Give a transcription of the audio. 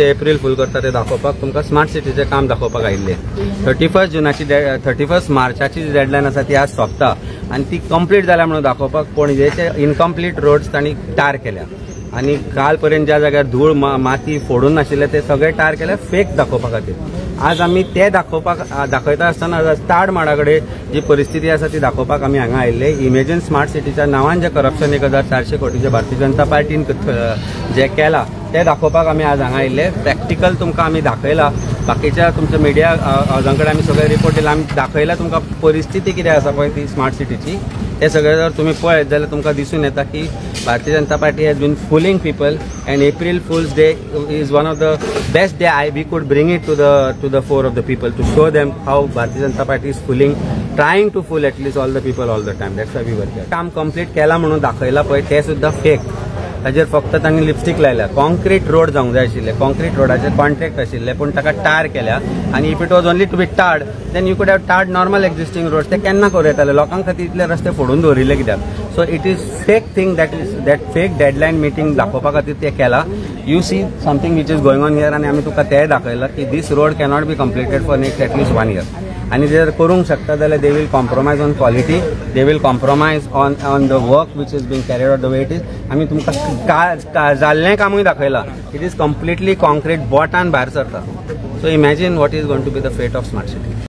एप्रील फूल करता ते दाखोवपाक तुमकां स्मार्ट सिटीचें काम दाखोवपाक आयिल्ले. 31 जुनाची 31 मार्चाची जी डेडलायन आसा ती आज सोंपता आनी ती कंप्लीट जाल्या म्हणून दाखोवपाक पणजेचे इनकम्प्लीट रोड्स तांणी टार केल्या आनी काल पर्यंत ज्या जाग्यार धूळ माती फोडून नाशिल्ले ते सगळे टार केले फेक दाखोवपा खातीर. आज आमी ते दाखोवपाक दाखयता आसतना आज ताड माडा कडेन जी परिस्थिती आसा ती दाखोवपाक आमी हांगा आयिल्ले. इमेजीन स्मार्ट सिटीच्या नांवान जे करप्शन 1400 कोटीचे भारतीय जनता पार्टीन जे केला ते दाखोवपाक आमी आज हांगा आयिल्ले. प्रॅक्टिकल तुमकां आमी दाखयला. बाकीच्या तुमच्या मिडिया हावजां कडेन आमी सगळे रिपोर्ट दिला. आमी दाखयला तुमकां परिस्थिती कितें आसा पळय ती स्मार्ट सिटीची. ते सगळे जर तुमी पळयत जाल्यार तुमकां दिसून येता की Bharatiya Janata Party has been fooling people, and April Fool's Day is one of the best day I we could bring it to the fore of the people to show them how Bharatiya Janata Party is fooling, trying to fool at least all the people all the time. That's why we were. काम complete केला म्हणून दाखयला पळय ते सुद्दां fake. ताजेर फक्त तांणी लिपस्टीक लायल्या. कॉन्क्रीट रोड जावंक जाय आशिल्ले, कॉन्क्रीट रोडाचे कॉन्ट्रॅक्ट आशिल्ले, पूण ताका टार केल्या. आनी if it was only to be tarred, then you could have tarred normal existing road. ते केन्ना करूं येताले? लोकां खातीर इतले रस्ते फोडून दवरिल्ले कित्याक? So it is fake thing, that is that fake deadline meeting दाखोवपा खातीर ते केला. You see something which is going on here. आनी आमी तुका तेय दाखयलां की दीस road cannot be completed for next at least one year. आनी जर करूंक शकता जाल्यार they will compromise on quality, they will compromise on the work which is being carried out the way it is. आमी तुमकां का जाल्लें कामूय दाखयलां. It is completely concrete बोटान भायर सरता. So imagine what is going to be the fate of smart city.